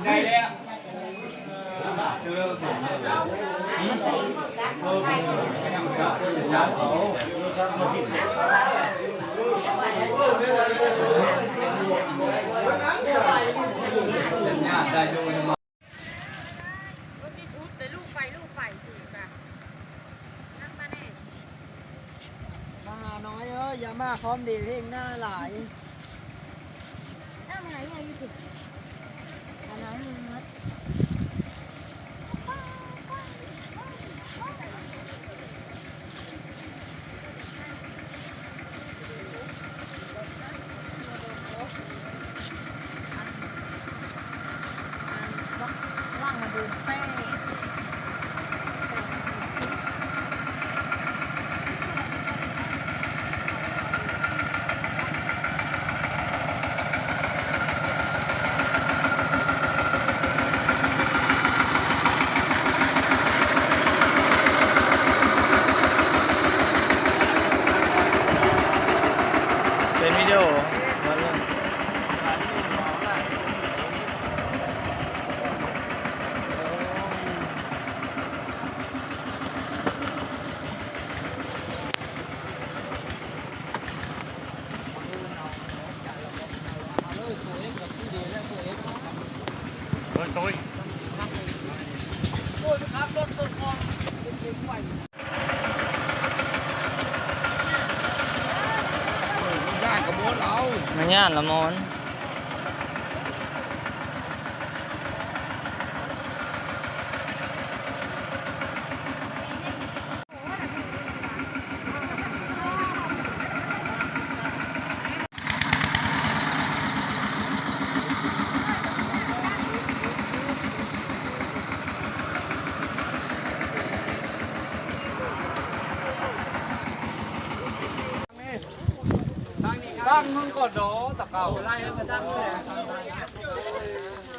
ໄດ້ແລ້ວ ສັນຍານໄດ້ຢູ່. ໂອ້ ຊິຊຸດເລີຍ ລູກໄຟ ລູກໄຟ ສູງກະ ນັ່ງມາແດ່ ມາຫານ້ອຍເອີຍ ຢ່າມາພ້ອມເດ ເພງໜ້າຫຼາຍ ເອົາມາຫາຍາຢູ່ພຸ້ນ ຫານ້ອຍຢູ່ໝົດ. ເປັນວິດີໂອ ມັນຢ້ານລະມອນ. ຕັ້ງມຶງກໍດໍຕະເກົ່າ ໄລ່ໃຫ້ມາຕັ້ງເລີຍ.